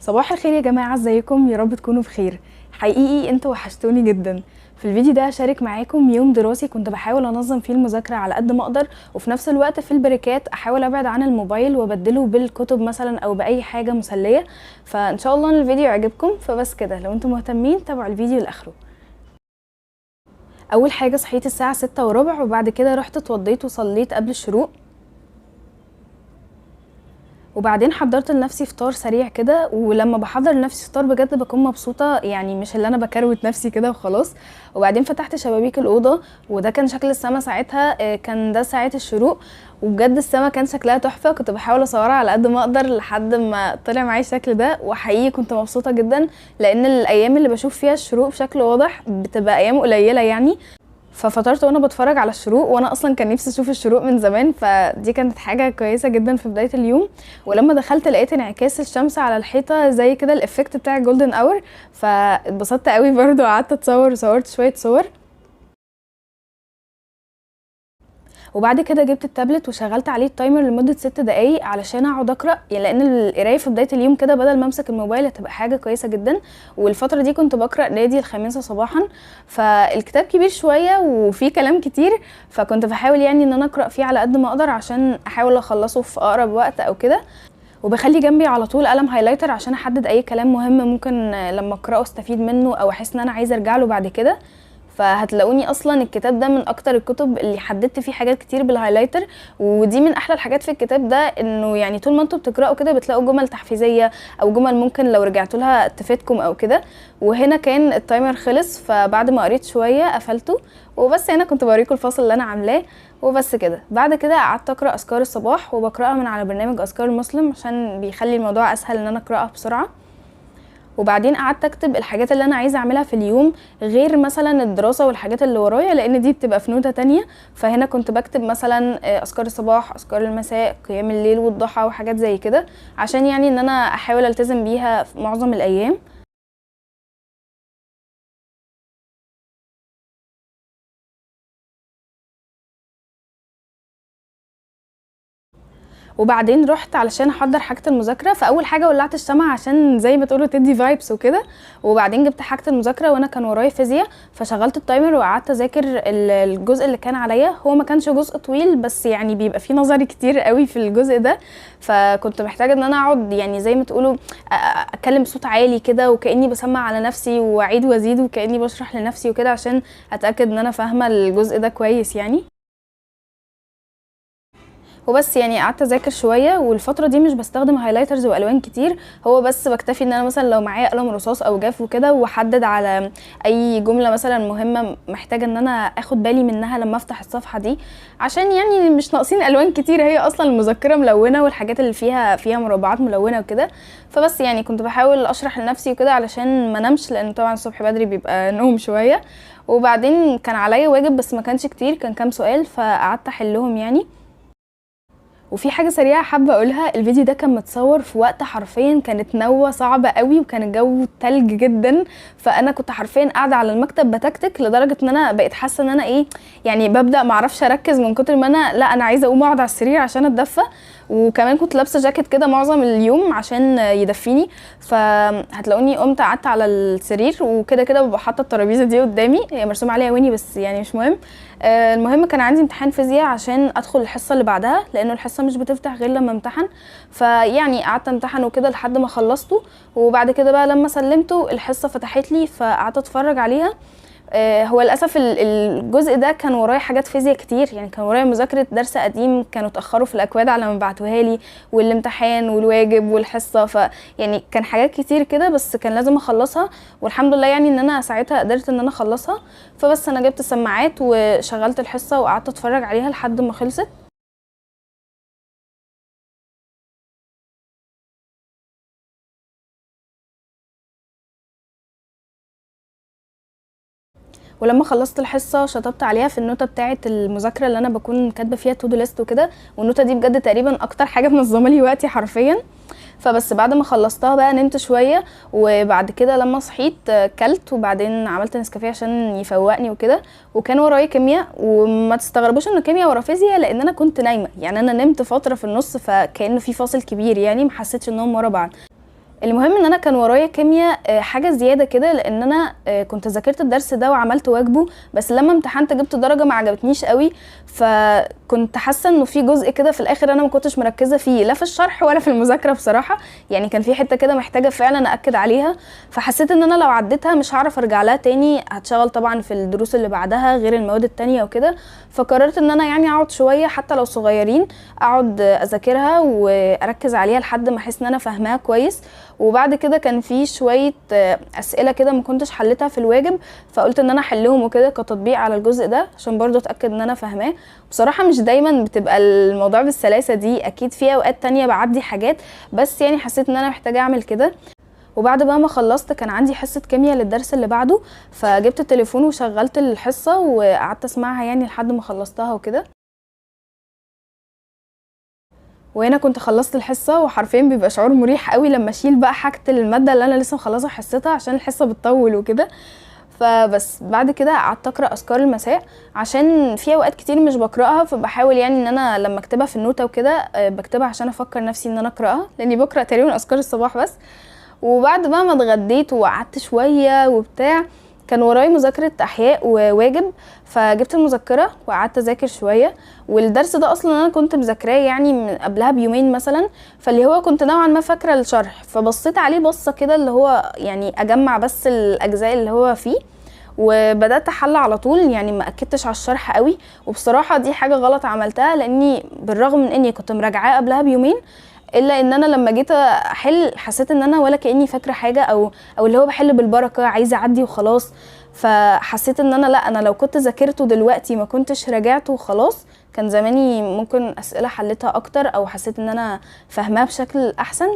صباح الخير يا جماعة، ازيكم؟ يا رب تكونوا بخير. حقيقي انتوا وحشتوني جدا. في الفيديو ده هشارك معاكم يوم دراسي كنت بحاول انظم فيه المذاكرة على قد ما اقدر، وفي نفس الوقت في البريكات احاول ابعد عن الموبايل وابدله بالكتب مثلا او باي حاجة مسلية. فان شاء الله ان الفيديو يعجبكم. فبس كده، لو انتم مهتمين تابعوا الفيديو لاخره. اول حاجة صحيت الساعة 6:15، وبعد كده رحت اتوضيت وصليت قبل الشروق، وبعدين حضرت لنفسي فطار سريع كده. ولما بحضر لنفسي فطار بجد بكون مبسوطة، يعني مش اللي انا بكروت نفسي كده وخلاص. وبعدين فتحت شبابيك الأوضة، وده كان شكل السما ساعتها، كان ده ساعة الشروق، وبجد السما كان شكلها تحفة. كنت بحاول اصورها على قد ما اقدر لحد ما طلع معايا الشكل ده، وحقيقي كنت مبسوطة جدا لان الايام اللي بشوف فيها الشروق بشكل واضح بتبقى ايام قليلة يعني. ففطرت وانا بتفرج على الشروق، وانا اصلا كان نفسي اشوف الشروق من زمان، فدي كانت حاجة كويسة جدا في بداية اليوم. ولما دخلت لقيت انعكاس الشمس على الحيطة زي كده ال effect بتاع ال golden hour، فاتبسطت قوي برضو، قعدت اتصور وصورت شوية صور. وبعد كده جبت التابلت وشغلت عليه ال timer لمدة 6 دقايق علشان اقعد اقرا، يعني لان القراية في بداية اليوم كده بدل ما امسك الموبايل هتبقى حاجة كويسة جدا. والفترة دي كنت بقرا نادي الخامسة صباحا، فالكتاب كبير شوية وفيه كلام كتير، فكنت بحاول يعني ان انا اقرا فيه على قد ما اقدر عشان احاول اخلصه في اقرب وقت او كده. وبخلي جنبي على طول قلم highlighter عشان احدد اي كلام مهم ممكن لما اقراه استفيد منه او احس ان انا عايزه ارجع له بعد كده. فهتلاقوني اصلا الكتاب ده من اكتر الكتب اللي حددت فيه حاجات كتير بال highlighter، ودي من احلى الحاجات في الكتاب ده، انه يعني طول ما انتوا بتقراوا كده بتلاقوا جمل تحفيزيه او جمل ممكن لو رجعتوا لها تفيدكم او كده. وهنا كان ال timer خلص، فبعد ما قريت شوية قفلته، وبس هنا كنت بوريكم الفصل اللي انا عاملاه وبس كده. بعد كده قعدت اقرا اذكار الصباح، وبقراها من على برنامج اذكار المسلم عشان بيخلي الموضوع اسهل ان انا اقراها بسرعة. وبعدين قعدت اكتب الحاجات اللي انا عايزه اعملها في اليوم غير مثلا الدراسة والحاجات اللي ورايا، لان دي بتبقى في نوتة تانية. فهنا كنت بكتب مثلا اذكار الصباح، اذكار المساء، قيام الليل والضحى وحاجات زي كده، عشان يعني ان انا احاول التزم بيها في معظم الايام. وبعدين رحت علشان احضر حاجة المذاكرة، فاول حاجة ولعت الشمعة عشان زي ما تقولوا تدي vibes وكده. وبعدين جبت حاجة المذاكرة، وانا كان ورايا فيزياء، فشغلت ال timer وقعدت اذاكر الجزء اللي كان عليا. هو ما كانش جزء طويل بس يعني بيبقى فيه نظري كتير قوي في الجزء ده، فكنت محتاجه ان انا اقعد يعني زي ما تقولوا اتكلم بصوت عالي كده وكاني بسمع على نفسي واعيد وازيد وكاني بشرح لنفسي وكده، عشان اتاكد ان انا فاهمه الجزء ده كويس يعني. وبس يعني قعدت اذاكر شوية. والفترة دي مش بستخدم highlighters والوان كتير، هو بس بكتفي ان انا مثلا لو معايا قلم رصاص او جاف وكده، واحدد على اي جملة مثلا مهمة محتاجه ان انا اخد بالي منها لما افتح الصفحة دي، عشان يعني مش ناقصين الوان كتير، هي اصلا المذكرة ملونة والحاجات اللي فيها مربعات ملونة وكده. فبس يعني كنت بحاول اشرح لنفسي وكده علشان ما نمش، لان طبعا الصبح بدري بيبقى نوم شوية. وبعدين كان عليا واجب بس ما كانش كتير، كان كام سؤال فقعدت احلهم يعني. وفي حاجة سريعة حابة أقولها، الفيديو ده كان متصور في وقت حرفيا كانت نوة صعبة قوي وكان الجو تلج جدا، فأنا كنت حرفيا قاعدة على المكتب بتكتك لدرجة إن أنا بقيت حاسة إن أنا إيه يعني ببدأ معرفش أركز من كتر ما أنا لا أنا عايزة أقوم أقعد على السرير عشان أتدفى. وكمان كنت لابسة جاكيت كده معظم اليوم عشان يدفيني، فهتلاقوني قمت قعدت على السرير وكده كده ببقى حاطة الترابيزة دي قدامي، هي مرسوم عليها ويني بس يعني مش مهم. المهم كان عندي امتحان فيزياء عشان ادخل الحصة اللي بعدها، لانه الحصة مش بتفتح غير لما امتحن. فيعني قعدت امتحن وكده لحد ما خلصته، وبعد كده بقى لما سلمته الحصة فتحت لي فقعدت اتفرج عليها. هو للاسف الجزء ده كان ورايا حاجات فيزياء كتير، يعني كان ورايا مذاكرة درس قديم كانوا اتاخروا في الاكواد على ما بعتوها لي، والامتحان والواجب والحصه، فيعني كان حاجات كتير كده بس كان لازم اخلصها. والحمد لله يعني ان انا ساعتها قدرت ان انا اخلصها. فبس انا جبت السماعات وشغلت الحصة وقعدت اتفرج عليها لحد ما خلصت. ولما خلصت الحصة شطبت عليها في النوتة بتاعه المذاكرة اللي انا بكون كاتبه فيها to do list وكده، والنوتة دي بجد تقريبا اكتر حاجة منظمة لي وقتي حرفيا. فبس بعد ما خلصتها بقى نمت شوية، وبعد كده لما صحيت كلت، وبعدين عملت نسكافيه عشان يفوقني وكده. وكان ورايا كيمياء، وما تستغربوش ان كيمياء ورا فيزياء لان انا كنت نايمة، يعني انا نمت فترة في النص فكأنه في فاصل كبير، يعني ما حسيتش انهم ورا بعض. المهم ان انا كان ورايا كيمياء حاجة زيادة كده، لان انا كنت ذاكرت الدرس ده وعملت واجبه، بس لما امتحنت جبت درجه ما عجبتنيش قوي، فكنت حاسه انه في جزء كده في الاخر انا ما كنتش مركزه فيه لا في الشرح ولا في المذاكرة بصراحة، يعني كان في حتة كده محتاجه فعلا اكد عليها، فحسيت ان انا لو عديتها مش هعرف ارجع لها تاني، هتشغل طبعا في الدروس اللي بعدها غير المواد التانية وكده. فقررت ان انا يعني اقعد شوية حتى لو صغيرين، اقعد اذاكرها واركز عليها لحد ما احس ان انا فاهماها كويس. وبعد كده كان في شوية اسئلة كده ما كنتش حلتها في الواجب، فقلت ان انا احلهم وكده كتطبيق على الجزء ده عشان برضو اتاكد ان انا فاهماه. بصراحة مش دايما بتبقى الموضوع بالسلاسه دي، اكيد في اوقات تانية بعدي حاجات، بس يعني حسيت ان انا محتاجه اعمل كده. وبعد بقى ما خلصت كان عندي حصة كيمياء للدرس اللي بعده، فجبت التليفون وشغلت الحصة وقعدت اسمعها يعني لحد ما خلصتها وكده. وهنا كنت خلصت الحصة، وحرفيا بيبقى شعور مريح قوي لما اشيل بقى حاجة المادة اللي انا لسه مخلصة حصتها عشان الحصة بتطول وكده. فبس بعد كده قعدت اقرا اذكار المساء عشان في اوقات كتير مش بقراها، فبحاول يعني ان انا لما اكتبها في النوته وكده بكتبها عشان افكر نفسي ان انا اقراها، لاني بقرا تقريبا اذكار الصباح بس. وبعد بقى ما اتغديت وقعدت شوية وبتاع، كان وراي مذاكرة احياء وواجب، فجبت المذكرة وقعدت اذاكر شوية. والدرس ده اصلا انا كنت مذاكراه يعني من قبلها بيومين مثلا، فاللي هو كنت نوعا ما فاكره الشرح، فبصيت عليه بصة كده اللي هو يعني اجمع بس الاجزاء اللي هو فيه، وبدات احل على طول، يعني ما اكدتش على الشرح قوي. وبصراحة دي حاجة غلط عملتها، لاني بالرغم من اني كنت مراجعاه قبلها بيومين، الا ان انا لما جيت احل حسيت ان انا ولا كاني فاكره حاجة، او اللي هو بحل بالبركة عايزه اعدي وخلاص. فحسيت ان انا لا، انا لو كنت ذاكرته دلوقتي ما كنتش راجعته وخلاص، كان زماني ممكن اسئلة حلتها اكتر، او حسيت ان انا فاهماها بشكل احسن.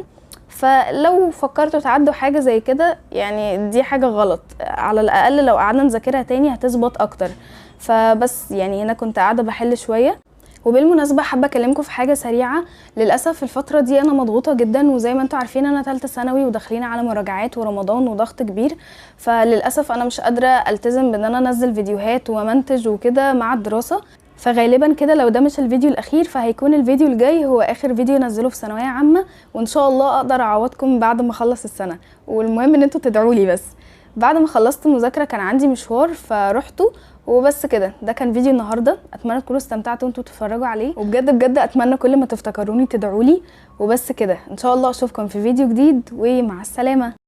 فلو فكرتوا تعدوا حاجة زي كده يعني دي حاجة غلط، على الاقل لو قعدنا نذاكرها تاني هتظبط اكتر. فبس يعني هنا كنت قاعدة بحل شوية. وبالمناسبة حابة اكلمكم في حاجة سريعة، للاسف الفترة دي انا مضغوطه جدا، وزي ما انتم عارفين انا ثالثة ثانوي وداخلين على مراجعات ورمضان وضغط كبير، فللاسف انا مش قادرة التزم بان انا انزل فيديوهات ومنتج وكده مع الدراسة. فغالبا كده لو ده مش الفيديو الاخير فهيكون الفيديو الجاي هو اخر فيديو انزله في ثانوية عامة، وان شاء الله اقدر اعوضكم بعد ما اخلص السنة، والمهم ان انتوا تدعوا لي. بس بعد ما خلصت مذاكرة كان عندي مشوار فروحته، وبس كده. ده كان فيديو النهارده، اتمنى تكونوا استمتعتوا وانتوا بتتفرجوا عليه، وبجد بجد اتمنى كل ما تفتكروني تدعولي. وبس كده، ان شاء الله اشوفكم في فيديو جديد، ومع السلامة.